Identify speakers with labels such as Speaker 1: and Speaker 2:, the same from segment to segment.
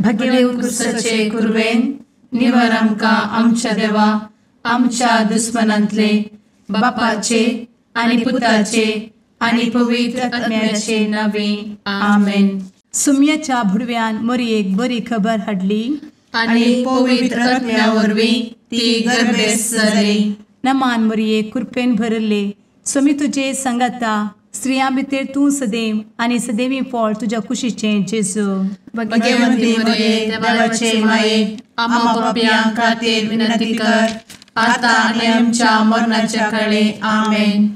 Speaker 1: भगेव कुरवेन निवर आमकां आमच्या देवा आमच्या दुस्मनांतले बापाचे आनी पुताचे आनी पवित्र आत्म्याचे नावे आमेन.
Speaker 2: सुम्याच्या भुडव्यान मोरयेक बरी खबर हाडली
Speaker 1: आनी पवित्र आत्म्या वरवीं ती गर्भेस्त जाली.
Speaker 2: नमान मोरये, कृपेन भरले, स्वामी तुजे संगाता, स्त्रियां भितर तूं सदैव आनी सदैवी फळ तुज्या कुशीचें जेजू.
Speaker 1: भगवंती मोरये, देवाचे माये, आम्हा पापयां खातीर विनंती कर आता आनी आमच्या मरणाच्या काळे. आमेन.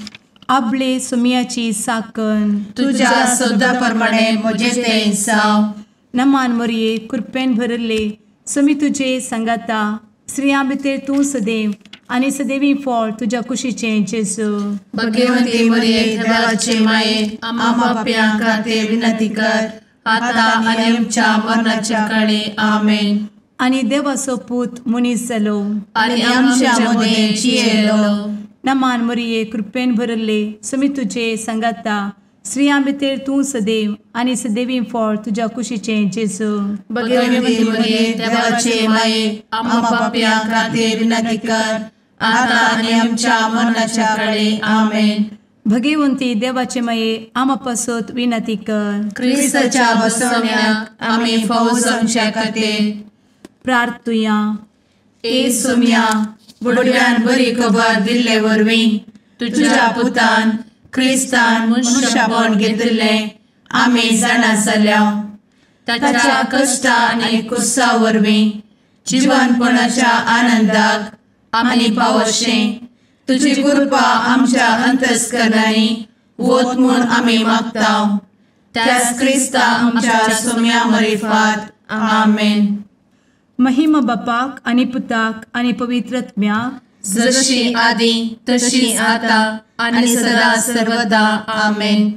Speaker 2: आपले सुम्याची साकन
Speaker 1: तुज्या सदा प्रमाणे म्हजें तें जावं.
Speaker 2: नमान मोरये, कृपेन भरले, स्वामी तुजे संगाता, स्त्रियां भितर तूं सदैव आनी सदैवी फळ तुज्या कुशीचें जेजू.
Speaker 1: भगवंती मोरये, देवाचे माये, आम्हा पापयां खातीर विनंती कर आता आनी आमच्या मरणाच्या काळे. आमेन.
Speaker 2: आनी देवाचो पूत मनीस जालो
Speaker 1: आनी आमच्या मदें जियेलो.
Speaker 2: नमान मोरये, कृपेन भरले, स्वामी तुजे संगाता, स्त्रियां भितर तूं सदैव आनी सदैवी फळ तुज्या कुशीचें जेजू.
Speaker 1: भगवंती मोरये, देवाचे माये, आम्हा पापयां खातीर विनंती कर आता आनी आमच्या मरणाच्या काळे. आमेन.
Speaker 2: भगवंती देवाचे माये, आम्हा पासत विनंती कर.
Speaker 1: क्रिस्ताच्या बसवण्याक आमी फावो जावच्या खातीर
Speaker 2: प्रार्थुया.
Speaker 1: ए सुम्या, बुडव्यान बरी खबर दिल्ले वरवीं तुज्या पुतान क्रिस्तान मनशापण घेतिल्लें आमी जाणा जाल्या. ताच्या कश्टा आनी कुसा वरवीं जिवनपणाच्या आनंदाक आमी पावशें तुजी कृपा आमच्या अंतस्करणांनी वत म्हूण आमी मागता. त्याच क्रिस्ता आमच्या सुम्या मरिफात. आमेन.
Speaker 2: महिमा बापाक आनी पुताक आनी पवित्र आत्म्याक,
Speaker 1: जशी आदी तशी आता आनी सदा सर्वदा. आमेन.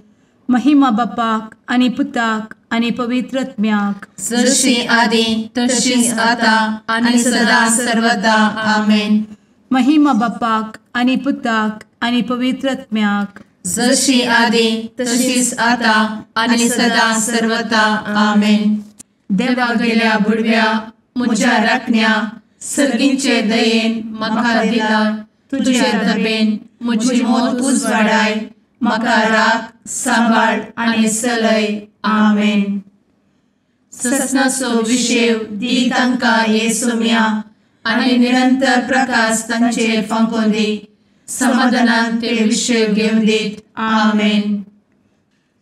Speaker 2: महिमा बापाक आनी पुताक आनी पवित्र आत्म्याक,
Speaker 1: जशी आदी तशी आता आनी सदा सर्वदा. आमेन.
Speaker 2: महिमा बापाक आनी पुताक आनी पवित्र आत्म्याक,
Speaker 1: जशी आदी तशीच आता आनी सदा सर्वदा. आमेन. देवा गेल्या बुडव्या म्हज्या राखण्या सर्गींचे दयेन म्हाका दिला तुजे दबेन म्हजी मोत उजवाडाय, म्हाका राख सांबाळ आनी सलय. आमेन. ससनाचो विशेव दी तांकां हे सुम्या आनी निरंतर प्रकाश तांचेर फांकोवन दी, समाधानान ते विशेव घेवन दीत. आमेन.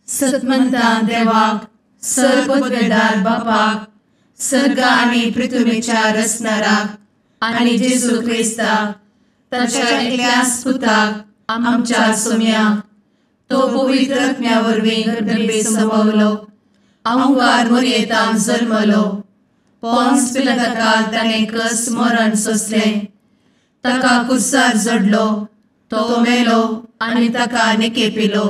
Speaker 1: सतमंता देवाक, सर्वपदवेदार बापाक, सर्ग आनी पृथ्वीच्या रचणाराक आनी जेजू क्रिस्ताक ताच्या एकल्याच पुताक आमच्या सुम्याक, तो पवित्र आत्म्या वरवीं गर्भे संभवलो, अहंकार मोरयेतान जल्मलो, पोन्स पिलाताकाल ताणें कस मरण सोंसलें, ताका कुर्सार जडलो, तो मेलो आनी ताका निकेपिलो,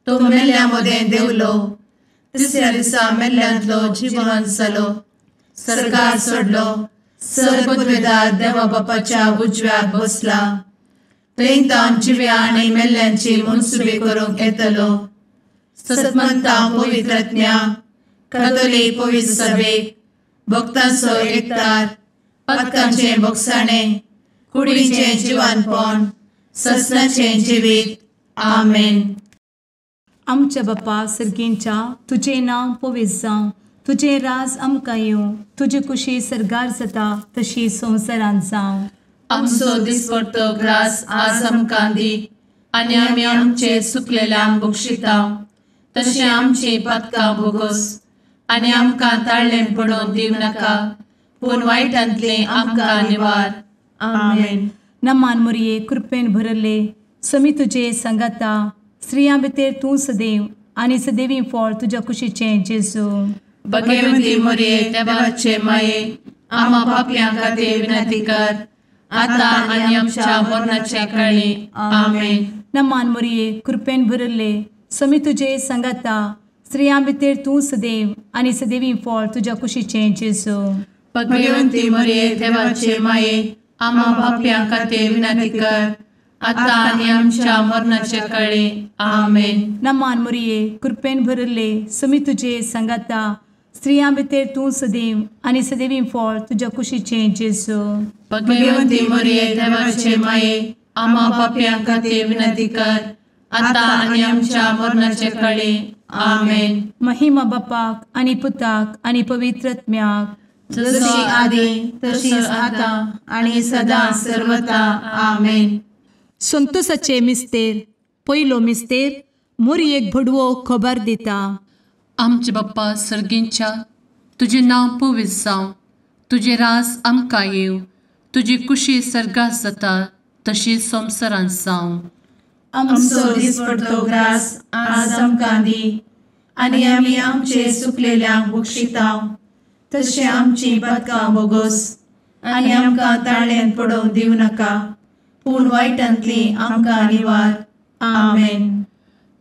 Speaker 1: तो मेल्ल्या मदें देंवलो, तिसऱ्या दिसा मेल्ल्यांतलो जिवन जालो, सर्गार सोडलो, सर्वपदवेदार देवा बापाच्या उजव्याक बसला, थंय तावन जिव्या आनी मेल्ल्यांची मनसुबी करूंक येतलो. सतमंता पवित्र आत्म्या, कातोलीक पवित्र सभेक, भक्तांचो एकतार, पातकांचें भोगसाणें, कुडीचें जिवानपण, ससनाचें जिवीत. आमेन.
Speaker 2: आमच्या बापा सर्गींच्या, तुजें नांव पवित्र जावं, तुजें राज आमकां येवं, तुजी कुशी सर्गार जाता तशी संवसारांत जावं.
Speaker 1: आमचो दिसपडतो ग्रास आज आमकां दी आनी आमी आमचे सुकलेल्यांक बक्षिता तशें आमची पातकां भोगोस आनी आमकां ताळ्ळें पडोवन दिवं नाका, पूण वायटांतलें आमकां निवार. आमेन.
Speaker 2: नमान मोरये, कृपेन भरले, स्वामी तुजे संगाता, स्त्रियां भितर तूं सदैव आनी सदैवी फळ तुज्या कुशीचें जेजू.
Speaker 1: भगवंती मोरये, देवाचे माये, आम्हा पापयां खातीर विनंती कर आता आनी आमच्या मरणाच्या काळी. आमेन.
Speaker 2: नमान मोरये, कृपेन भरले, स्वामी तुजे संगाता, स्त्रियां भितर तूं सदैव आनी सदैवी फळ तुज्या कुशीचें जेजू.
Speaker 1: भगवंती मोरये, देवाचे माये, आम्हा पापयां खातीर विनंती कर आता आनी आमच्या मरणाच्या काळी. आमेन.
Speaker 2: नमान मोरये, कृपेन भरले, स्वामी तुजे संगाता, स्त्रियां भितर तूं सदैव आनी सदैवी फळ तुज्या कुशीचें जेजू.
Speaker 1: भगवंती मरिये देवाचे माये, आम्हा पापयां खातीर विनंती कर, आतां आनी आमच्या मरणाचे कळे. आमेन.
Speaker 2: महिमा बापाक आनी पुताक आनी पवित्र आत्म्याक,
Speaker 1: जशी आदी तशीच आतां आनी सदां सर्वता. आमेन.
Speaker 2: संतोषाचे मिस्तेर. पयलो मिस्तेर मोरयेक भडवो खबर दिता.
Speaker 1: आमचे बाप्पा सर्गींच्या, तुजें नांव पवित्र जावं, तुजें राज आमकां येवं, तुजी कुशी सर्गात जाता तशी संवसारांत जावं. आमचो दिसपडतो ग्रास आज आमकां दी, आनी आमी आमचे सुकलेल्यांक बक्षिता तशें आमची पातकां बोगोस, आनी आमकां ताळ्यांत पडोवंक दिवं नाका, पूण वायटांतली आमकां निवार. आमेन.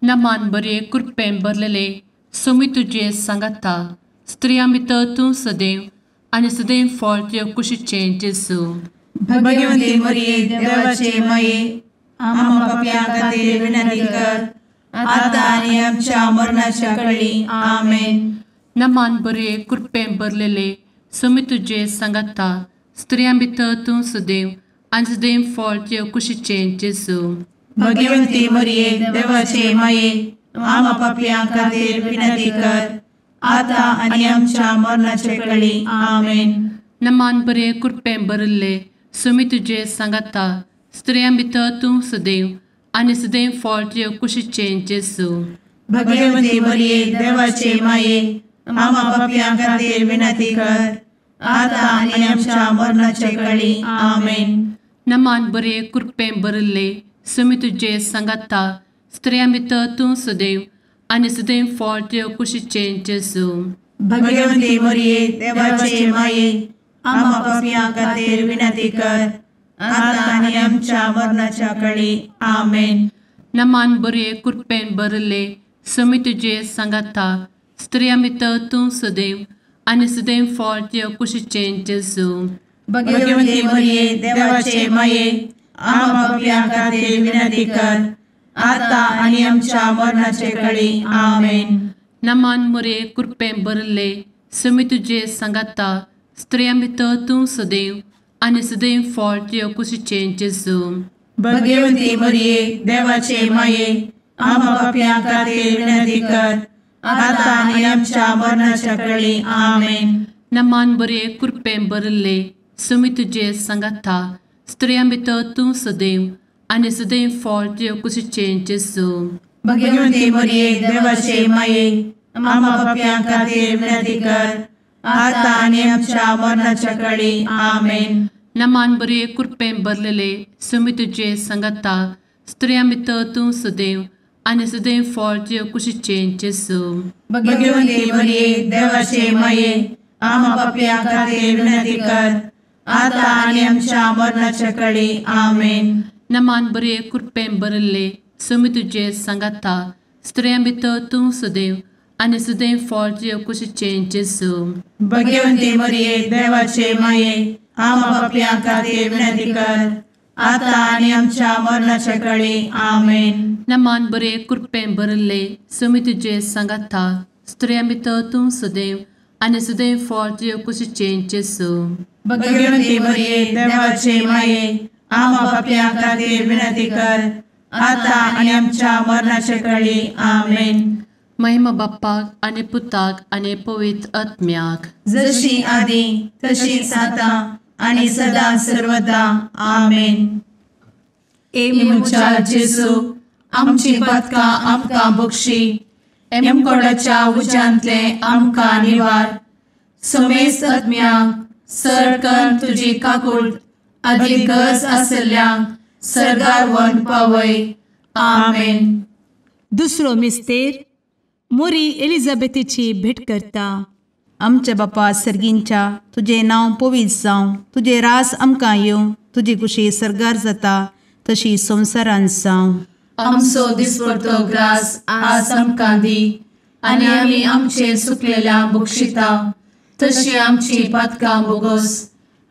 Speaker 1: नमान बरे कृपेन भरलेले सोमी तुजे सांगाता, स्त्रियां भितर तूं सदैव आनी सदैव फळ तुज्या कुशीचें जेजू. भगवंती मरिये देवाचे माये, आम्हा पापयां खातीर विनंती कर, आतां आनी आमच्या मरणाच्या कळी. आमेन. नमान बरे कृपेन भरलेले सोमी तुजे सांगाता, स्त्रियां भितर तूं सदैव आनी सदैव फळ तुज्या कुशीचें जेजू. भगवंती मरिये देवाचे माये, आम्हा पापयां खातीर विनंती कर, आतां आनी आमच्या मरणाचे कळी. आमेन. नमान बरे कृपेन भरिल्ले सोमी तुजे सांगाता, स्त्रियां भितर तूं सदैव आनी सदैव फळ तुज्या कुशीचें जेजू. भगवंती मरिये देवाचे माये, आम्हा पापयां खातीर विनंती कर, आतां आनी आमच्या मरणाचे कळी. आमेन. नमान बरे कृपेन भरिल्ले सोमी तुजे सांगाता, स्त्रियां भितर तूं सदैव आनी सदैव फळ तुज्या कुशीचें जेजू. भगवंती मरिये देवाचे माये, आम्हा पापयां खातीर विनंती कर, आतां आनी आमच्या मरणाच्या कळी. आमेन. नमान बरे कृपेन भरिल्ले सोमी तुजे सांगाता, स्त्रियां भितर तूं सदैव आनी सदैव फळ तुज्या कुशीचें जेजू. भगवंती मरिये देवाचे माये, आम्हा पापयां खातीर विनंती कर, आतां आनी आमच्या मरणाचे कळी. आमेन. नमान मरिये कृपेन भरिल्ले सोमी तुजे सांगाता, स्त्रियां भितर तूं सदैव आनी सदैव फळ तुज्या कुशीचें जेजू. भगवंती मरिये देवाचे माये, आम्हा पापयां खातीर विनंती कर, आतां आनी आमच्या मरणाच्या कळी. आमेन. नमान बरे कृपेन भरिल्ले सोमी तुजे सांगाता, स्त्रियां भितर तूं सदैव आनी सदैव फळ तुज्या कुशीचें जेजू. भगवंती मरिये देवाचे माये, आम्हा पापयां खातीर विनंती कर, आतां आनी आमच्या मरणाच्या कळी. आमेन. नमान बरे कृपेन भरलेले सोमी तुजे सांगाता, स्त्रियां भितर तूं सदैव आनी सदैव फळ तुज्या कुशीचें जेजू. भगवंती मरिये देवाचे माये, आम्हा पापयां खातीर विनंती कर, आतां आनी आमच्या मरणाच्या कळी. आमेन. नमान बरे कृपेन भरिल्ले सोमी तुजे सांगाता, स्त्रियां भितर तूं सदैव आनी सदैव फळ तुज्या कुशीचें जेजू. भगवंती मरिये देवाचे माये, आम्हा पापयां खातीर विनंती कर, आतां आनी आमच्या मरणाच्या कळी. आमेन. नमान बरे कृपेन भरिल्ले सोमी तुजे सांगाता, स्त्रियां भितर तूं सदैव आनी सदैव फळ तुज्या कुशीचें जेजू. भगवंती मरिये देवाचे माये, आम्हा पापयां खातीर विनंती कर, आतां आनी आमच्या मरणाचे कळी. आमेन. महिमा बाप्पाक आनी पुताक आनी पवित्र आत्म्याक, जशी आदी तशीच आतां आनी सदां सर्वदा. आमेन. ए म्हज्या जेजू, आमची पातकां आमकां बक्षी, एमकोडाच्या उज्यांतले आमकां निवार, समेस्त आत्म्यांक सर तुजी काकूट आदी गरज आसल्ल्यांक सर्गार व्हरून पावय. आमेन.
Speaker 2: दुसरो मिस्तेर मोरी एलिझाबेथीची भेट करता.
Speaker 3: आमच्या बापा सर्गींच्या, तुजें नांव पवित्र जावं, तुजें रास आमकां येवं, तुजी कुशी सर्गार जाता तशी संवसारांत जावं.
Speaker 1: आमचो दिसपडतो ग्रास आज आमकां दी, आनी आमी आमचे सुकलेल्या बक्षिता तशी आमची पातकां बोगोस,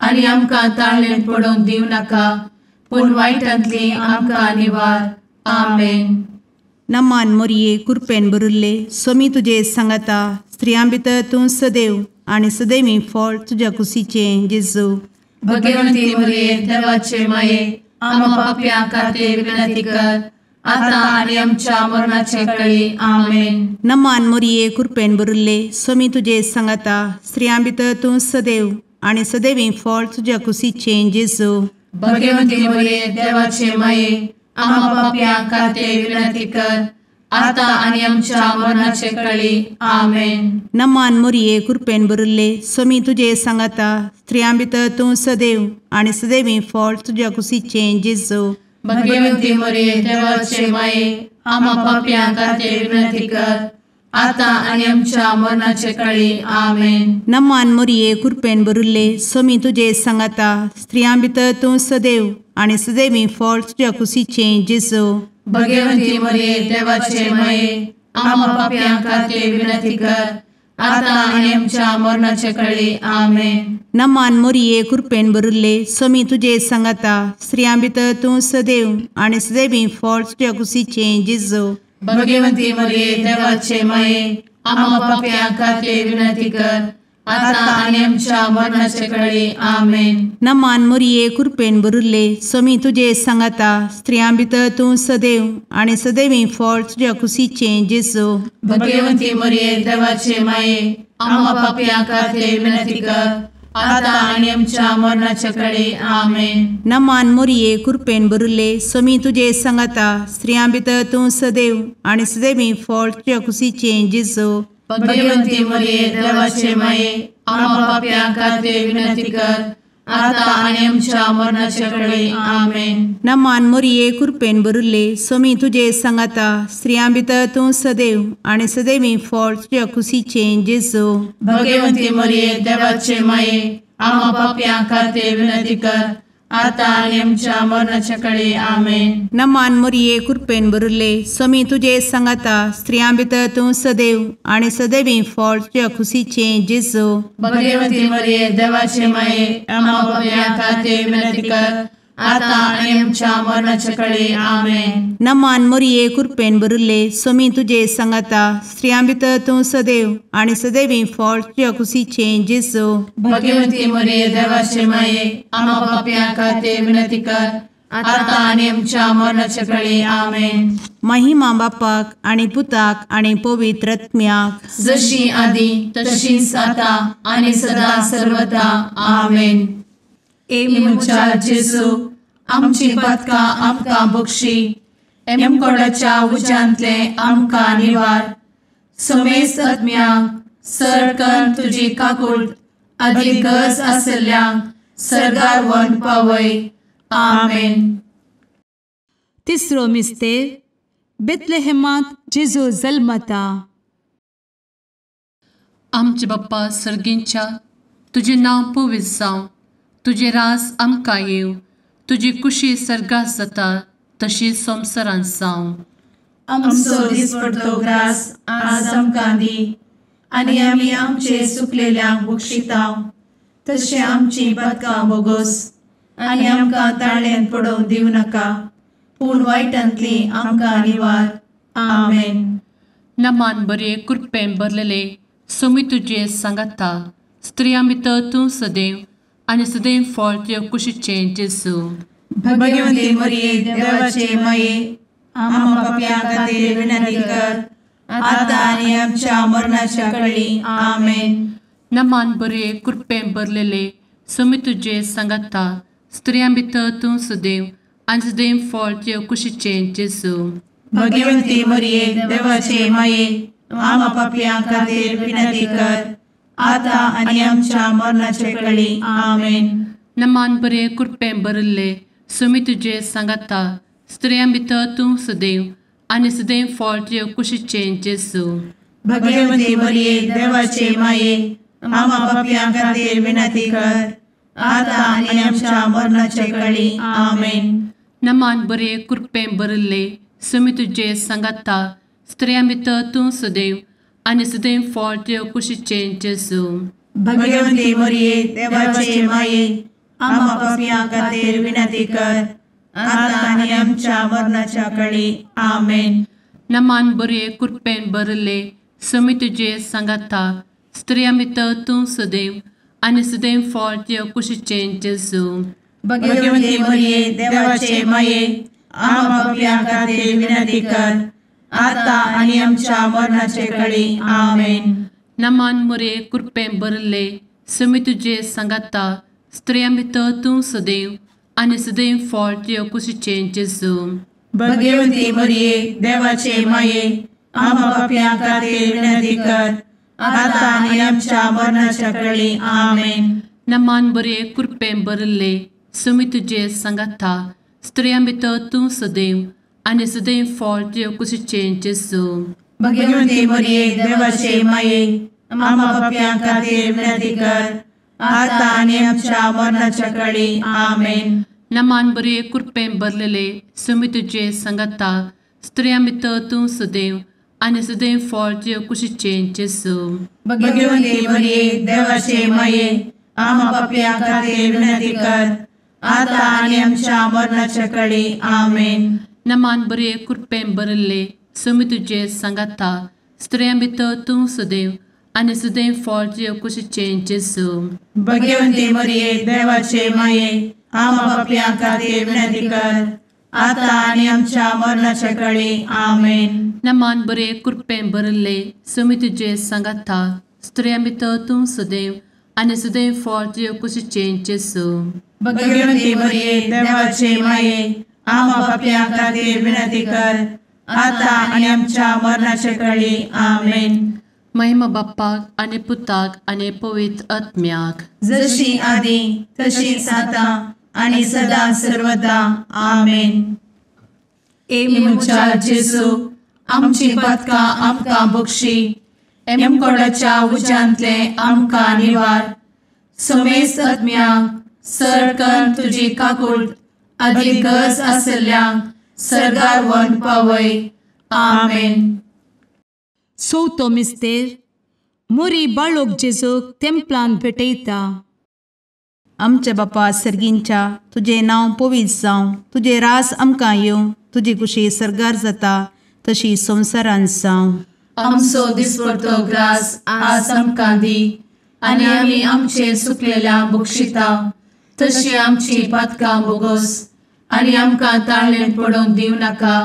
Speaker 1: आनी आमकां ताळ्ळेंत पडोवंक दिवं नाका, पूण वायटांतली आमकां निवार. आमेन.
Speaker 3: नमान मोरये कृपेन भरिल्ले, स्वामी तुजे सांगाता, स्त्रियां भितर तूं सदैव आनी सदैवी फळ तुज्या कुशीचें जेजू।
Speaker 1: भगवंती मरिये देवाचे माये आम्हा पाप्यां खातीर विनंती कर आता आनी आमच्या मरणाचे वेळी। आमेन।
Speaker 3: नमान मोरये कृपेन भरिल्ले स्वामी तुजे सांगाता स्त्रियां भितर तूं सदैव आनी सदैवी फळ तुज्या कुशीचें जेजू।
Speaker 1: भगवंती मरिये देवाचे माये आम्हा पाप्यां खातीर विनंती कर आता आनी आमच्या मरणाचे वेळी। आमेन।
Speaker 3: नमान मोरये कृपेन भरिल्ले स्वामी तुजे सांगाता स्त्रियां भितर तूं सदैव आनी सदैवी फळ तुज्या कुशीचें जेजू।
Speaker 1: भगवंती मरिये देवाचे माये आम्हा पाप्यां खातीर विनंती कर आता आनी आमच्या मरणाचे वेळी। आमेन।
Speaker 3: नमान मोरये कृपेन भरिल्ले स्वामी तुजे सांगाता स्त्रियां भितर तूं सदैव आनी सदैवी फळ तुज्या कुशीचें जेजू।
Speaker 1: भगवंती मरिये देवाचे माये आम्हा पाप्यां खातीर विनंती कर आता आनी आमच्या मरणाचे वेळी। आमेन।
Speaker 3: नमान मोरये कृपेन भरिल्ले स्वामी तुजे सांगाता स्त्रियां भितर तूं सदैव आनी सदैवी फळ तुज्या कुशीचें जेजू।
Speaker 1: भगवंती मरिये देवाचे माये आम्हा पाप्यां खातीर विनंती कर आता आनी आमच्या मरणाचे वेळी। आमेन।
Speaker 3: नमान मोरये कृपेन भरिल्ले स्वामी तुजे सांगाता स्त्रियां भितर तूं सदैव आनी सदैवी फळ तुज्या कुशीचें जेजू।
Speaker 1: भगवंती मरिये देवाचे माये आम्हा पाप्यां खातीर विनंती कर आता आनी आमच्या मरणाचे वेळी। आमेन।
Speaker 3: नमान मोरये कृपेन भरिल्ले स्वामी तुजे सांगाता स्त्रियां भितर तूं सदैव आनी सदैवी फळ तुज्या कुशीचें जेजू।
Speaker 1: भगवंती मरिये देवाचे माये आम्हा पाप्यां खातीर विनंती कर आता आनी आमच्या मरणाचे वेळी। आमेन।
Speaker 3: नमान मोरये कृपेन भरिल्ले स्वामी तुजे सांगाता स्त्रियां भितर तूं सदैव आनी सदैवी फळ तुज्या कुशीचें जेजू।
Speaker 1: भगवंती मरिये देवाचे माये आम्हा पाप्यां खातीर विनंती कर आता आनी आमच्या मरणाचे वेळी। आमेन।
Speaker 3: नमान मोरये कृपेन भरिल्ले स्वामी तुजे सांगाता स्त्रियां भितर तूं सदैव आनी सदैवी फळ तुज्या कुशीचें जेजू।
Speaker 1: भगवंती मरिये देवाचे माये आम्हा पाप्यां खातीर विनंती कर आता आनी आमच्या मरणाचे वेळी। आमेन।
Speaker 3: नमान मोरये कृपेन भरिल्ले स्वामी तुजे सांगाता स्त्रियां भितर तूं सदैव आनी सदैवी फळ तुज्या कुशीचें जेजू।
Speaker 1: भगवंती मरिये देवाचे माये आम्हा पाप्यां खातीर विनंती कर आता आनी आमच्या मरणाचे वेळी। आमेन।
Speaker 3: महिमा बापाक आनी पुताक आनी पवित्र आत्म्याक
Speaker 1: जशी आदी तशीच आता आनी सदा सर्वदा। आमेन। ए म्हज्या जेजू आमची पातकां आमकां बक्षी एमकोडाच्या उज्यांतले आमकां निवार समेस्त आत्म्यांक सरकन तुजी काकूट आदी गरज आसल्ल्यांक सर्गार व्हरून पावय। आमेन।
Speaker 2: तिसरो मिस्तेर बेथलेहेमांत जेजू जल्मता।
Speaker 1: आमचे बाप्पा सर्गींच्या तुजें नांव पवित्र जावं, तुजें राज आमकां येवं, तुजी कुशी सर्गात जाता तशी संवसारांत जावं।
Speaker 4: आमचो दिसपडतो ग्रास आज आमकां दी आनी आमी आमचे सुकलेल्यांक बक्षिता तशें आमची पातकां बोगोस आनी आमकां ताळ्यान पडोवंक दिवं नाका पूण वायटांतली आमकां निवार। आमेन।
Speaker 1: नमान बरे कृपेन भरलेले स्वामी तुजे सांगाता स्त्रियां भितर तूं सदैव आनी सदैव फळ तुज्या कुशीचें जेजू।
Speaker 4: भगवंती मरिये देवाचे माये आम्हा पाप्यां खातीर विनंती कर आता आनी आमच्या मरणाच्या वेळी। आमेन।
Speaker 1: नमान बरे कृपेन भरलेले स्वामी तुजे सांगाता स्त्रियां भितर तूं सदैव आनी सदैव फळ तुज्या कुशीचें जेजू।
Speaker 4: भगवंती मरिये देवाचे माये आम्हा पाप्यां खातीर विनंती कर आता आनी आमच्या मरणाचे वेळी। आमेन।
Speaker 1: नमान बरे कृपेन भरिल्ले स्वामी तुजे सांगाता स्त्रियां भितर तूं सदैव आनी सदैव फळ तुज्या कुशीचें जेजू।
Speaker 4: भगवंती मरिये देवाचे माये आम्हा पाप्यां खातीर विनंती कर आता आनी आमच्या मरणाचे वेळी। आमेन।
Speaker 1: नमान बरे कृपेन भरिल्ले स्वामी तुजे सांगाता स्त्रियां भितर तूं सदैव आनी सदैव फळ तुज्या कुशीचें जेजू।
Speaker 4: भगवंती मरिये देवाचे माये आम्हा पाप्यां खातीर विनंती कर आता आनी आमच्या मरणाच्या वेळी। आमेन।
Speaker 1: नमान बरे कृपेन भरिल्ले समी तुजे सांगाता, स्त्रियां भितर तूं सदैव आनी सदैव फळ तुज्या कुशीचें जेजू।
Speaker 4: भगवती मरिये देवाचे माये, आम्हा पाप्यां खातीर विनंती कर, आता आनी आमच्या मरणाचे कळी। आमेन।
Speaker 1: नमान मोरये, कृपेन भरिल्ले, समी तुजे सांगाता, स्त्रियां भितर तूं सदैव आनी सदैव फळ तुज्या कुशीचें जेजू।
Speaker 4: भगवती मरिये देवाचे माये, आम्हा पाप्यां खातीर विनंती कर, आता आनी आमच्या मरणाच्या कळी। आमेन।
Speaker 1: नमान बरे, कृपेन भरिल्ले, समी तुजे सांगाता, स्त्रियां भितर तूं सदैव आनी सदैव फळ तुज्या कुशीचें जेजू।
Speaker 4: भगवती मरिये देवाचे माये, आम्हा पाप्यां खातीर विनंती कर, आता आनी आमच्या मरणाच्या कळी। आमेन।
Speaker 1: नमान बरे, कृपेन भरलेले, समी तुजे सांगाता, स्त्रियां भितर तूं सदैव आनी सदैव फळ तुज्या कुशीचें जेजू।
Speaker 4: भगवती मरिये देवाचे माये, आम्हा पाप्यां खातीर विनंती कर, आता आनी आमच्या मरणाच्या कळी। आमेन।
Speaker 1: नमान बरे, कृपेन भरिल्ले, समी तुजे सांगाता, स्त्रियां भितर तूं सदैव आनी सदैव फळ तुज्या कुशीचें जेजू।
Speaker 4: भगवती मरिये देवाचे माये, आम्हा पाप्यां खातीर विनंती कर, आता आनी आमच्या मरणाच्या कळी। आमेन।
Speaker 1: नमान बरे, कृपेन भरिल्ले, समी तुजे सांगाता, स्त्रियां भितर तूं सदैव आनी सदैव फळ तुज्या कुशीचें जेजू।
Speaker 4: भगवती मरिये देवाचे माये, आम्हा पाप्यां खातीर विनंती कर, आता आनी आमच्या मरणाच्या कळी। आमेन।
Speaker 1: महिमा बाप्पाक आनी पुताक आनी पवित्र आत्म्याक,
Speaker 4: जशी आदी तशीच आता आनी सदा सर्वदा। आमेन।
Speaker 2: ए
Speaker 4: म्हज्या जेजू, आमची पातकां आमकां बक्षी, एमकोडाच्या उज्यांतले आमकां निवार, समेस्त आत्म्यांक सरकन तुजी काकूट आदी गरज आसल्ल्यांक सर्गार व्हरून पावय। आमेन।
Speaker 2: चवथो मिस्तेर, मोरी बाळोक जेजूक तेंपलान भेटयता।
Speaker 3: आमच्या बापा सर्गींच्या, तुजें नांव पवित्र जावं, तुजें राज आमकां येवं, तुजी कुशी सर्गार जाता तशी संवसारांत जावं।
Speaker 1: आमचो दिसपडतो ग्रास आज आमकां दी, आनी आमी आमचे सुकलेल्या बक्षिता, तशी आमची पातकां बोगोस, आनी आमकां ताळेन पडोवंक दिवं नाका,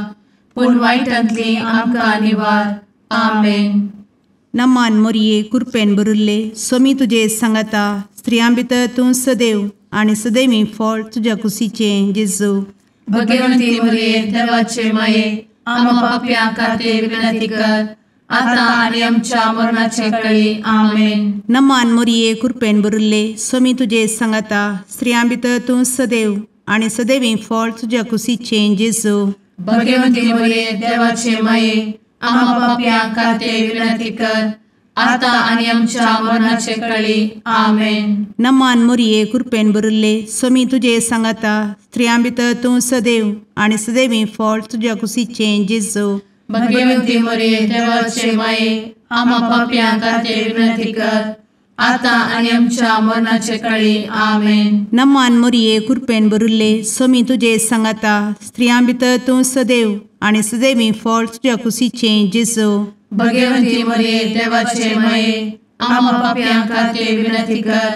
Speaker 1: पूण वायटांतली आमकां निवार। आमेन।
Speaker 3: नमान मोरये, कृपेन भरिल्ले, स्वामी तुजे सांगाता, स्त्रियां भितर तूं सदैव आनी सदैवी फळ तुज्या कुशीचें जेजू।
Speaker 1: भगवती मरिये देवाचे माये, आम्हा पाप्यां खातीर विनंती कर, आता आनी आमच्या मरणाचे कळी। आमेन।
Speaker 3: नमान मोरये, कृपेन भरिल्ले, स्वामी तुजे सांगाता, स्त्रियां भितर तूं सदैव आनी सदैवी फळ तुज्या कुशीचें जेजू।
Speaker 1: भगवती मरिये देवाचे माये, आम्हा पाप्यां खातीर विनंती कर, आता आनी आमच्या मरणाचे कळी। आमेन।
Speaker 3: नमान मोरये, कृपेन भरिल्ले, स्वामी तुजे सांगाता, स्त्रियां भितर तूं सदैव आनी सदैवी फळ तुज्या कुशीचें जेजू।
Speaker 1: भगवती मरिये देवाचे माये, आम्हा पाप्यां खातीर विनंती कर, आता आनी आमच्या मरणाचे कळी। आमेन।
Speaker 3: नमान मोरये, कृपेन भरिल्ले, स्वामी तुजे सांगाता, स्त्रियां भितर तूं सदैव आनी सदैवी फळ तुज्या कुशीचें जेजू।
Speaker 1: भगवती मरिये देवाचे माये, आम्हा पाप्यां खातीर विनंती कर,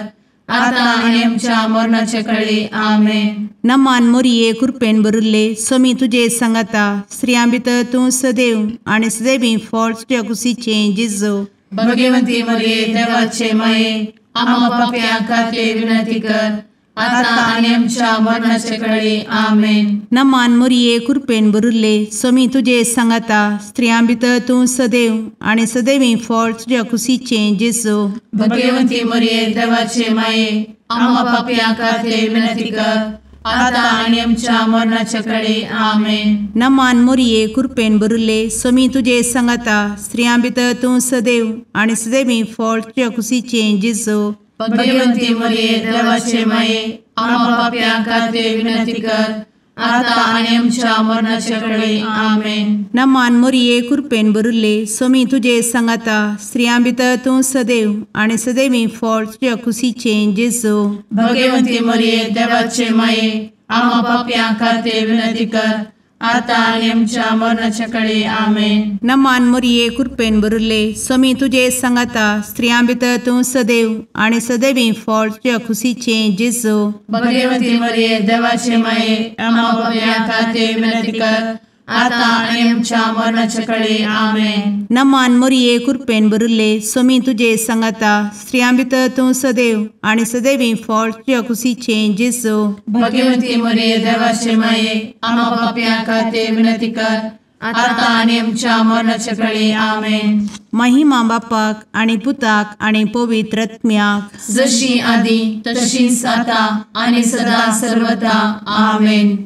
Speaker 1: आता आनी आमच्या मरणाचे कळी। आमेन।
Speaker 3: नमान मोरये, कृपेन भरिल्ले, स्वामी तुजे सांगाता, स्त्रियां भितर तूं सदैव आनी सदैवी फळ तुज्या कुशीचें जेजू।
Speaker 1: भगवती मरिये देवाचे माये, आम्हा पाप्यां खातीर विनंती कर, आता आनी आमच्या मरणाचे कळी। आमेन।
Speaker 3: नमान मोरये, कृपेन भरिल्ले, स्वामी तुजे सांगाता, स्त्रियां भितर तूं सदैव आनी सदैवी फळ तुज्या कुशीचें जेजू।
Speaker 1: भगवती मरिये देवाचे माये, आम्हा पाप्यां खातीर विनंती कर, आता आनी आमच्या मरणाचे कळी। आमेन।
Speaker 3: नमान मोरये, कृपेन भरिल्ले, स्वामी तुजे सांगाता, स्त्रियां भितर तूं सदैव आनी सदैवी फळ तुज्या कुशीचें जेजू।
Speaker 1: भगवती मरिये देवाचे माये, आम्हा पाप्यां खातीर विनंती कर, आता आनी आमच्या मरणाचे कळी। आमेन।
Speaker 3: नमान मोरये, कृपेन भरिल्ले, स्वामी तुजे सांगाता, स्त्रियां भितर तूं सदैव आनी सदैवी फळ तुज्या कुशीचें जेजू।
Speaker 1: भगवती मरिये देवाचे माये, आम्हा पाप्यां खातीर विनंती कर, आतां आनी आमच्या मरणाच्या कळे. आमेन.
Speaker 3: नमान मोरये कृपेन भरिल्ले, स्वामी तुजे सांगाता, स्त्रियां भितर तूं सदैव आनी सदैवी फळ तुज्या खुशीचें जेजू.
Speaker 1: भगवती मरिये देवाचे माये, आम्हा पाप्यां खातीर विनंती कर, आतां आनी आमच्या मरणाच्या कळे. आमेन.
Speaker 3: नमान मोरये कृपेन भरिल्ले, स्वामी तुजे सांगाता, स्त्रियां भितर तूं सदैव आनी सदैवी फळ तुज्या खुशीचें जेजू.
Speaker 1: भगवती मरिये देवाचे माये, आम्हा पाप्यां खातीर विनंती कर, आतां आनी आमच्या मरणाच्या कळे. आमेन.
Speaker 3: महिमा बापाक आनी पुताक आनी पवित्र आत्म्याक,
Speaker 1: जशी आदी तशीच आतां आनी सदा सर्वदा. आमेन.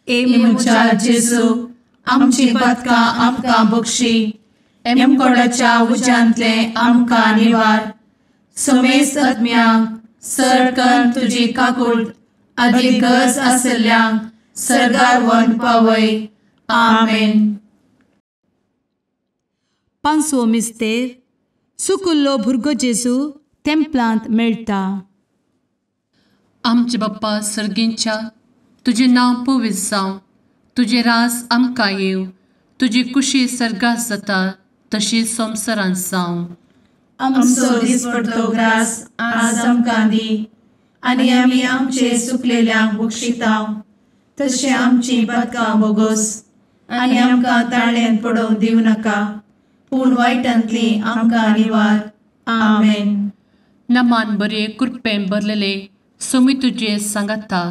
Speaker 1: ए म्हज्या जेजू, आमची पातकां आमकां बक्षी, एमकोडाच्या उज्यांतले आमकां निवार, समेस्त आत्म्यांक सरकन तुजी काकूट आदी गरज आशिल्ल्यांक सर्गार व्हरून पावय. आमेन.
Speaker 2: पांचवो मिस्तेर, सुकुल्लो भुरगो जेजू तेंपलांत मेळटा.
Speaker 1: आमचे बाप्पा सर्गींच्या, तुजें नांव पवित्र जावं, तुजें राज आमकां येवं, तुजी कुशी सर्गात जाता तशी संवसारांत जावं. आमचो दिसपडतो ग्रास आज आमकां दी, आनी आमी आमचे सुकलेल्यांक बक्षिता तशें आमची पातकां बोगोस, आनी आमकां ताळ्यांत पडोवंक दिवं नाका, पूण वायटांतली आमकां निवार. आमेन. नमान बरे कृपेन भरलेले, स्वामी तुजे सांगाता,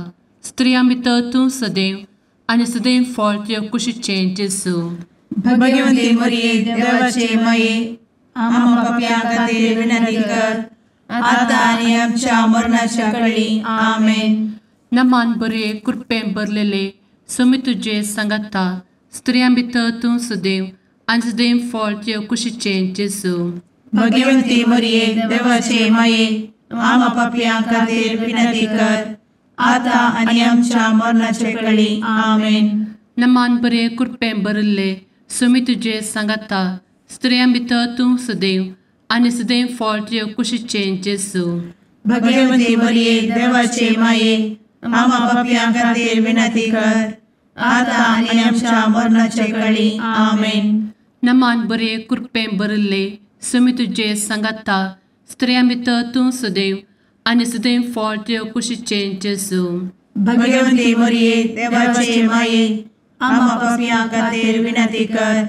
Speaker 1: स्त्रियां भितर तूं सदैव आनी सदैव फळ तुज्या कुशीचें जेजू. भगवती मरिये देवाचे माये, आम्हा पाप्यां खातीर विनंती कर, आतां आनी आमच्या मरणाच्या कळी. आमेन. नमान बरे कृपेन भरलेले, स्वामी तुजे सांगाता, स्त्रियां भितर तूं सदैव आनी सदैव फळ तुज्या कुशीचें जेजू. भगवती मरिये देवाचे माये, आम्हा पाप्यां खातीर विनंती कर, आतां आनी आमच्या मरणाचे कळी. आमेन. नमान बरे कृपेन भरिल्ले, स्वामी तुजे सांगाता, स्त्रियां भितर तूं सदैव आनी सदैव फळ तुज्या कुशीचें जेजू. भगवती मरिये देवाचे माये, आम्हा पाप्यां खातीर विनंती कर, आतां आनी आमच्या मरणाचे कळी. आमेन. नमान बरे कृपेन भरिल्ले, स्वामी तुजे सांगाता, स्त्रियां भितर तूं सदैव आनी सदैव फळ तुज्या कुशीचें जेजू. भगवती मरिये देवाचे माये, आम्हा पाप्यां खातीर विनंती कर,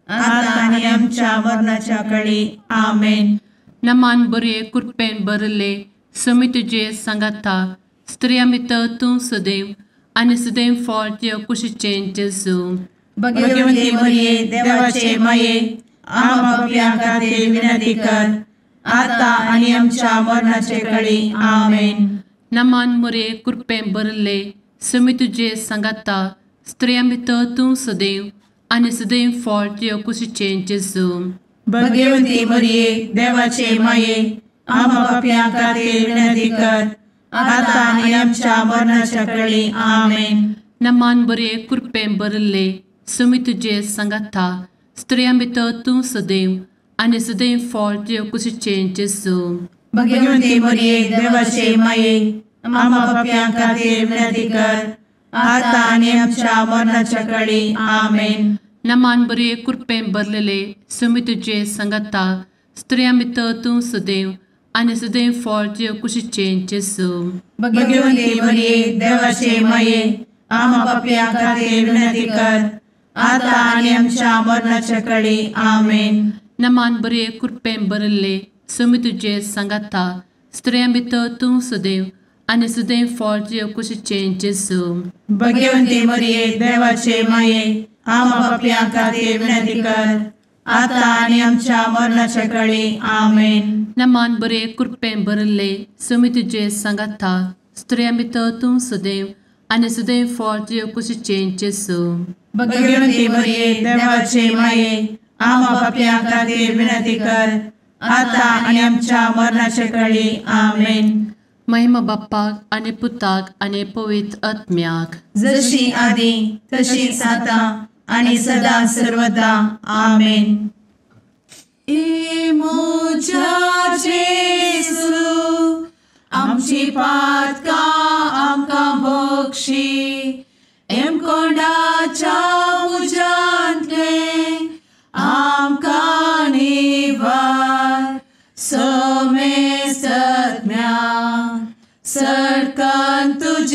Speaker 1: आतां आनी आमच्या मरणाच्या कळी. आमेन. नमान बरे कृपेन भरिल्ले, स्वामी तुजे सांगाता, स्त्रियां भितर तूं सदैव आनी सदैव फळ तुज्या कुशीचें जेजू. भगवती मरिये देवाचे माये, आम्हा पाप्यां खातीर विनंती कर, आतां आनी आमच्या मरणाचे कळी. आमेन. नमान मरिये कृपेन भरिल्ले, स्वामी तुजे सांगाता, स्त्रियां भितर तूं सदैव आनी सदैव फळ तुज्या कुशीचें जेजू. भगवती मरिये देवाचे माये, आम्हा पाप्यां खातीर विनंती कर, आतां आनी आमच्या मरणाच्या कळी. आमेन. नमान बरे कृपेन भरिल्ले, स्वामी तुजे सांगाता, स्त्रियां भितर तूं सदैव आनी सदैव फळ तुज्या कुशीचें जेजू. भगवती मरिये देवाचे माये, आम्हा पाप्यां खातीर विनंती कर, आतां आनी आमच्या मरणाच्या कळी. आमेन. नमान बरे कृपेन भरलेले, स्वामी तुजे सांगाता, स्त्रियां भितर तूं सदैव आनी सदैव फळ तुज्या कुशीचें जेजू. भगवती मरिये देवाचे माये, आम्हा पाप्यां खातीर विनंती कर, आतां आनी आमच्या मरणाच्या कळी. आमेन. नमान बरे कृपेन भरिल्ले, स्वामी तुजे सांगाता, स्त्रियां भितर तूं सदैव आनी सदैव फळ तुज्या कुशीचें जेजू. भगवती मरिये देवाचे माये, आम्हा पाप्यां खातीर विनंती कर, आतां आनी आमच्या मरणाच्या कळी. आमेन. नमान बरे कृपेन भरिल्ले, स्वामी तुजे सांगाता, स्त्रियां भितर तूं सदैव आनी सदैव फळ तुज्या कुशीचें जेजू. भगवती मरिये देवाचे माये, आम्हा पाप्यां खातीर विनंती कर, आतां आनी आमच्या मरणाच्या कळी. आमेन. महिमा बाप्पाक आनी पुताक आनी पवित्र आत्म्याक, जशी आदी तशीच आतां आनी सदा सर्वदा. आमेन. ए म्हज्या जेजू, आमची पातकां आमकां बक्षी, एमकोंडाच्या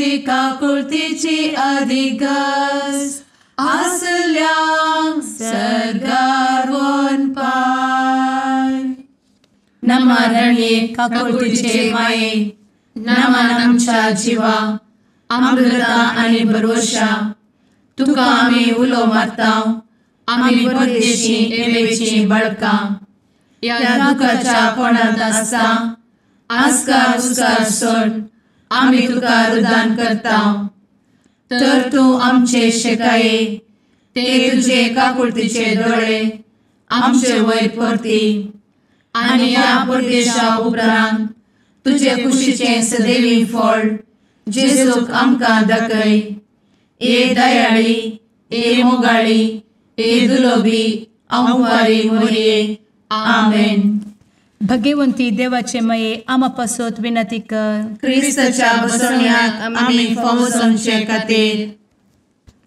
Speaker 1: तुजी काकुळतीची अधिक गरज आसल्यांक सर्गार वनपाय. नमा रणये काकुळतीचे माये, नमन आमच्या जिवा, अमृता आनी भरवशा, तुका आमी उलो मारता, आमी परदेशी एवेची बळकां, ह्या दुखाच्या कोणांत आसता आस्कार उस्कार सोड आमी तुका रुदान करता. तर तूं आमचे शेकाये ते तुजे काकुळतीचे दोळे आमचे वयर परती आनी ह्या परदेशा उपरांत तुजे कुशीचें सदैवी फळ जेजूक आमकां दाखय. ए दयाळी, ए मोगाळी, ए दुलोबी अंवारी मोरये. आमेन.
Speaker 2: भगवंती देवाचे मये आमा पासत विनंती कर.
Speaker 4: क्रिस्ताच्या बसवण्याक आमी फावो जावचे खातीर.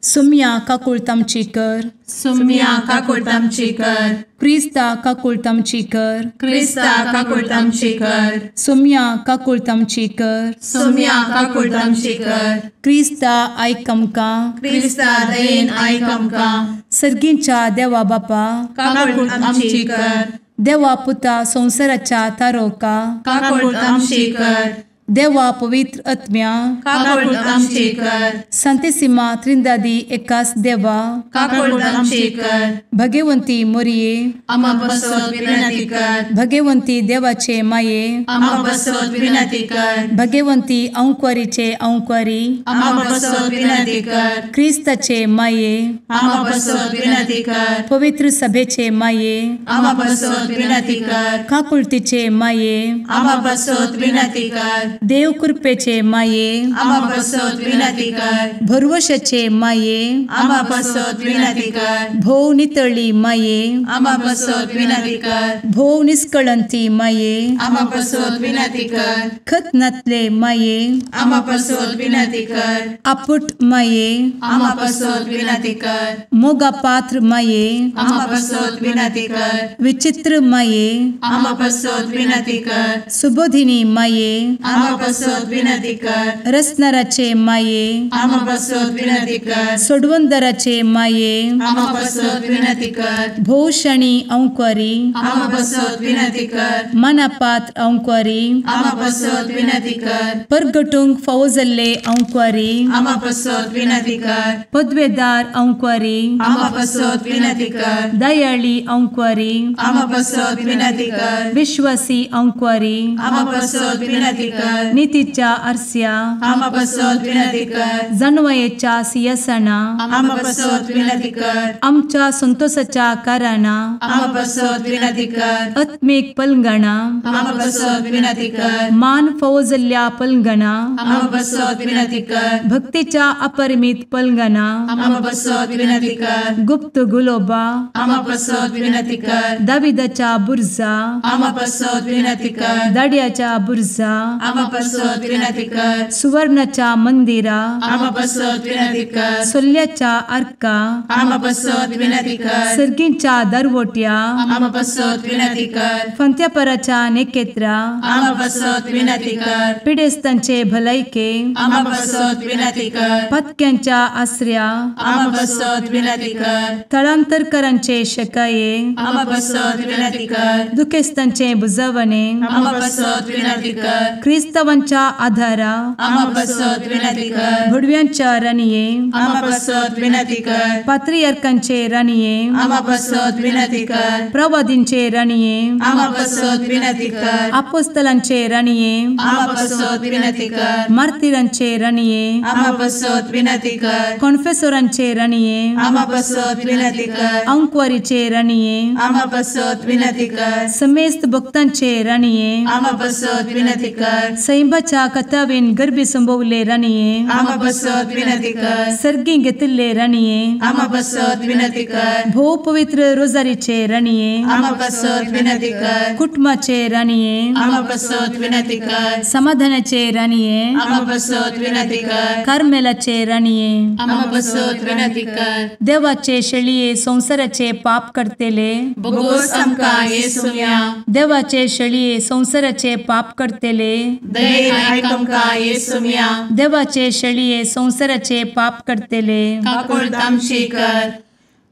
Speaker 2: सुम्या काकुळत आमची कर.
Speaker 4: सुम्या काकुळत आमची कर.
Speaker 2: क्रिस्ता काकुळत आमची कर.
Speaker 4: क्रिस्ता काकुळत आमची कर.
Speaker 2: सुम्या काकुळत आमची कर.
Speaker 4: सुम्या काकुळत आमची कर.
Speaker 2: क्रिस्ता आयक आमकां.
Speaker 4: क्रिस्ता दयेन आयक आमकां.
Speaker 2: सर्गींच्या देवा बापा
Speaker 4: काकुळत आमची कर.
Speaker 2: देवा पुता संवसाराच्या तारोका
Speaker 4: काकुळत आमची कर.
Speaker 2: देवा पवित्र आत्म्या
Speaker 4: काकुळत आमची कर.
Speaker 2: संतेसिमा त्रिंदादी एकास देवा
Speaker 4: काकुळत आमची कर.
Speaker 2: भगवंती मोरये
Speaker 4: आमा पासत विनंती कर.
Speaker 2: भगवंती देवाचे माये
Speaker 4: आमा पासत विनंती कर.
Speaker 2: भगवंती अंकुरीचे अंकुरी
Speaker 4: आमा पासत विनंती कर.
Speaker 2: क्रिस्ताचे माये
Speaker 4: आमा पासत विनंती कर.
Speaker 2: पवित्र सभेचे माये
Speaker 4: आमा पासत विनंती कर.
Speaker 2: काकुळतीचे माये
Speaker 4: आमा पासत विनंती कर.
Speaker 2: देव कृपेचे माये
Speaker 4: आमा पासत विनंती कर.
Speaker 2: भरवशाचे माये
Speaker 4: आमा पासत विनंती कर.
Speaker 2: भोव नितळी माये
Speaker 4: आमा पासत विनंती कर.
Speaker 2: भोव निष्कळंती माये
Speaker 4: आमा पासत विनंती कर.
Speaker 2: खत नातले माये
Speaker 4: आमा पासत विनंती कर.
Speaker 2: आपुट माये
Speaker 4: आमा पासत विनंती कर.
Speaker 2: मोगा पात्र माये
Speaker 4: आमा पासत विनंती कर.
Speaker 2: विचित्र माये
Speaker 4: आमा पासत विनंती कर.
Speaker 2: सुबोधिनी माये
Speaker 4: आमा पासत विनंती कर.
Speaker 2: रसनाराचे माये
Speaker 4: आमा पासत विनंती कर.
Speaker 2: सोडवंदराचे माये
Speaker 4: आमा पासत विनंती कर.
Speaker 2: भोवशणी अंकुरी
Speaker 4: आमा पासत विनंती कर.
Speaker 2: मनापात्र अंकुरी
Speaker 4: आमा पासत विनंती कर.
Speaker 2: परगटूंक फावो जाल्ले अंकुरी
Speaker 4: आमा पासत विनंती कर.
Speaker 2: पदवेदार अंकुरी
Speaker 4: आमा पासत विनंती कर.
Speaker 2: दयाळी अंकुरी
Speaker 4: आमा पासत विनंती कर.
Speaker 2: विश्वासी अंकुरी
Speaker 4: आमा पासत विनंती कर.
Speaker 2: नितीच्या आरस्या
Speaker 4: आमा पासत विनंती कर.
Speaker 2: जानवयेच्या सिंहासना
Speaker 4: आमा पासत विनंती कर.
Speaker 2: आमच्या संतोषाच्या कारणा
Speaker 4: आमा पासत विनंती कर.
Speaker 2: आत्मीक पलंगणा
Speaker 4: आमा पासत विनंती कर.
Speaker 2: मान फावो जाल्ल्या पलंगणा
Speaker 4: आमा पासत विनंती कर.
Speaker 2: भक्तीच्या अपरिमित पलंगणा
Speaker 4: आमा पासत विनंती कर.
Speaker 2: गुप्त गुलोबा
Speaker 4: आमा पासत विनंती कर.
Speaker 2: दाविदाच्या बुर्जा
Speaker 4: आमा पासत विनंती कर.
Speaker 2: दाड्याच्या बुर्जा
Speaker 4: आमा पासत विनंती कर.
Speaker 2: सुवर्णाच्या मंदिरा
Speaker 4: आमा पासत विनंती कर.
Speaker 2: सोल्ल्याच्या आर्का
Speaker 4: आमा पासत विनंती कर.
Speaker 2: सर्गींच्या दरवट्या
Speaker 4: आमा पासत विनंती कर.
Speaker 2: फंत्यापराच्या नेकेत्रा
Speaker 4: आमा पासत विनंती कर.
Speaker 2: पिडेस्तांचे भलायके
Speaker 4: आमा पासत विनंती कर.
Speaker 2: पत्क्यांच्या आसऱ्या
Speaker 4: आमा पासत विनंती कर.
Speaker 2: थळांतरकरांचे शकाये
Speaker 4: आमा पासत विनंती कर.
Speaker 2: दुखेस्तांचे बुजवणे
Speaker 4: आमा पासत विनंती कर.
Speaker 2: क्रिस्तावांच्या आधारा
Speaker 4: आमा पासत विनंती कर.
Speaker 2: भुडव्यांच्या राणये
Speaker 4: आमा पासत विनंती कर.
Speaker 2: पात्रियार्कांचे राणये
Speaker 4: आमा पासत विनंती कर.
Speaker 2: प्रवादींचे राणये
Speaker 4: आमा पासत विनंती कर.
Speaker 2: आपोस्तलांचे राणये
Speaker 4: आमा पासत विनंती कर.
Speaker 2: मार्तिरांचे राणये
Speaker 4: आमा पासत विनंती कर.
Speaker 2: कॉन्फेसोरांचे राणये
Speaker 4: आमा पासत विनंती कर.
Speaker 2: अंकुवारीचे राणये
Speaker 4: आमा पासत विनंती कर.
Speaker 2: समेस्त भक्तांचे राणये
Speaker 4: आमा पासत विनंती कर.
Speaker 2: सैंबाच्या कथावेन गर्भी संभवले राणये
Speaker 4: आमा पासत विनंती कर.
Speaker 2: सर्गी घेतिल्ले राणये
Speaker 4: आमा पासत विनंती कर.
Speaker 2: भोव पवित्र रोजारीचे राणये
Speaker 4: आमा पासत विनंती कर.
Speaker 2: कुटुंबाचे राणये
Speaker 4: आमा पासत विनंती कर.
Speaker 2: समाधानाचे राणये
Speaker 4: आमा पासत विनंती कर.
Speaker 2: कार्मेलाचे राणये
Speaker 4: आमा पासत विनंती कर.
Speaker 2: देवाचे शेळये संवसाराचे पाप करतेले
Speaker 4: बोगोस आमकां येसुम्या
Speaker 2: देवाचे शेळये संवसाराचे पाप करतेले
Speaker 1: दयेन आयक आमकां येसुम्या.
Speaker 2: देवाचे शेळये संवसाराचे पाप करतले
Speaker 1: काकुळट आमची कर.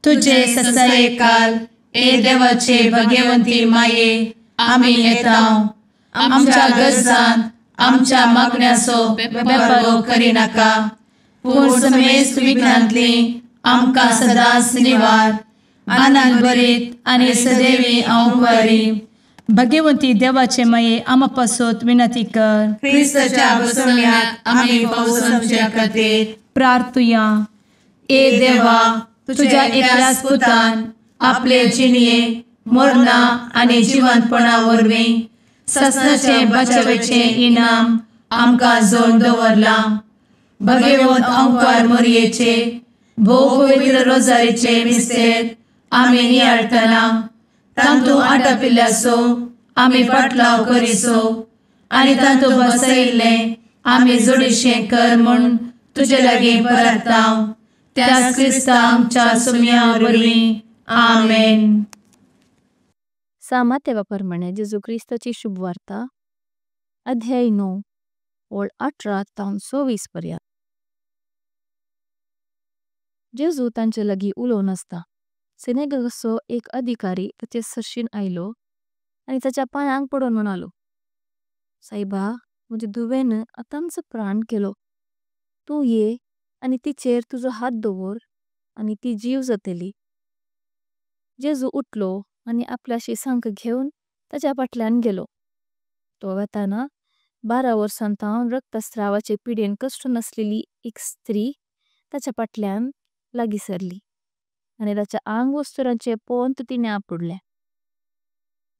Speaker 2: तुजे
Speaker 1: ससायेकाल ए देवाचे भगवंती माये आमी येता आमच्या गरजान आमच्या मागण्याचो बेपर्वो करिनाका पूण समेस्त विघ्नांतली आमकां सदांच निवार. आनंद भरीत आनी सदैवी अंवकारी.
Speaker 2: भगवंती देवाचे माये आमा पासत विनंती कर.
Speaker 1: क्रिस्ताच्या बसवण्याक आमी पावसाच्या खातीर
Speaker 2: प्रार्थुया.
Speaker 1: ए देवा तुझ्या एकल्याच पुतान आपले जिणये मरणा आनी जिवंतपणा वरवीं ससनाचे बचावेचे इनाम आमकां जोड दवरलां. भगवंत अंकार मोरयेचे भोव पवित्र रोजारीचे मिस्तेर आमी नियाळटना तांतू आटापिल्ल्याचो आमी पाटलाव करिसो आनी तांतू बसयिल्लें आमी जोडीशें कर म्हूण तुजे लागीं परता त्याच क्रिस्ता आमच्या सुम्या वरवीं. आमेन.
Speaker 5: सामातेवा परमाणे जेजू क्रिस्ताची शुभवार्ता अध्याय 9 ओळ 18 तावन 24 पर्यंत। जेजू तांचे लागी उलोवन आसता सिनेगॉगाचो एक अधिकारी ताचे सरशीन आयलो आनी ताच्या पायांक पडून म्हणालो, सायबा म्हजे धुवेन आतांच प्राण केलो, तू ये आनी तिचेर तुजो हात दवर आनी ती जीव जातली। जेजू उठलो आनी आपल्या शिसांक घेवन ताच्या पाटल्यान गेलो। तो वेताना 12 वर्सां तावन रक्तस्त्रावाचे पिडेन कष्ट नसलेली एक स्त्री ताच्या पाटल्यान लागी सरली आनी ताच्या आंगवस्तुरांचे पोंत तिणे आपडले।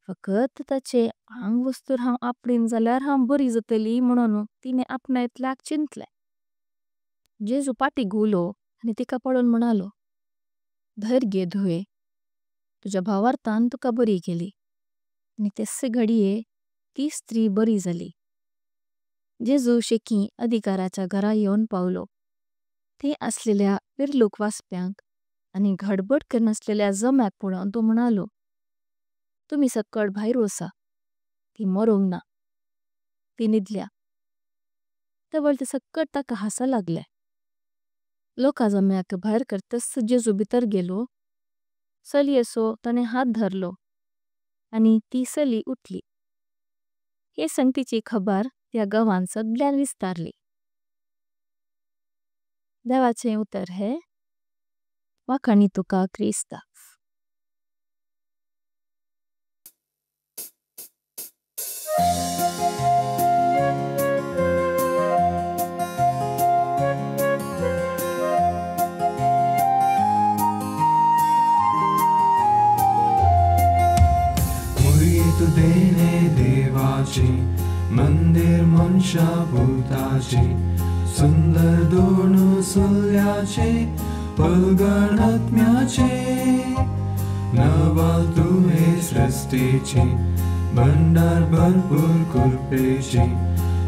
Speaker 5: फकत ताचे आंगवस्तुर हांव आपडेन जाल्यार हांव बरी जातली म्हणून तिणे आपणायतल्याक चिंतले। जेजू पाटी घुलो आनी तिका पळोवन म्हणालो, धैर्य घे धुवे, तुज्या भावार्थान तुका बरी केली। आनी तेस घडिये ती स्त्री बरी जाली। जेजू शेकी अधिकाराच्या घरा येवन पावलो। थंय असलेल्या पिरलूक वाचप्यांक आनी घडबड करनासलेल्या जम्याक पळोवन तो म्हणालो, तुमी सक्कड भायर वसा, ती मरूंक ना, ती निदल्या। तवळ ते सक्कड ताका हासा लागले। लोका जम्याक भायर करतस जेजू भितर गेलो। सलियेसो ताणे हात धरलो आनी ती सली उठली। हे संगतीची खबर त्या गांवान सगळ्यान विस्तारली। देवाचे उतर हे वाखाणी तुका क्रिस्ता।
Speaker 6: देने देवाची मंदिर मनशा भूताची सुंदर दोन सुल्याचे पलगणात्म्याचे नवाल तुहे सृष्टीची भंडार भरपूर कृपेची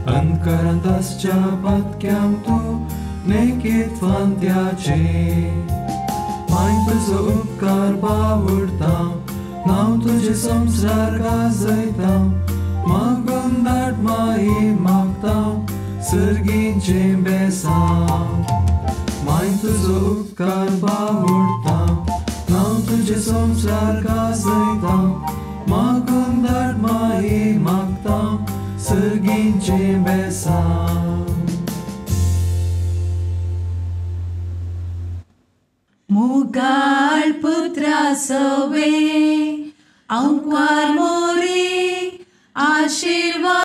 Speaker 6: अंतकरांत आसच्या पातक्यांक तूं नेकीत फांत्याचे माय तुजो उपकार बावडता नांव तुझे संसार गाजयता मागून धाड माई मागता सर्गीचें बेसांव माय तुजो उपकार बावडता नांव तुझे संसार गाजयता मागून धाड माई मागता सर्गीचें बेसांव।
Speaker 4: मुगाळ पुत्रा सवे अंकुर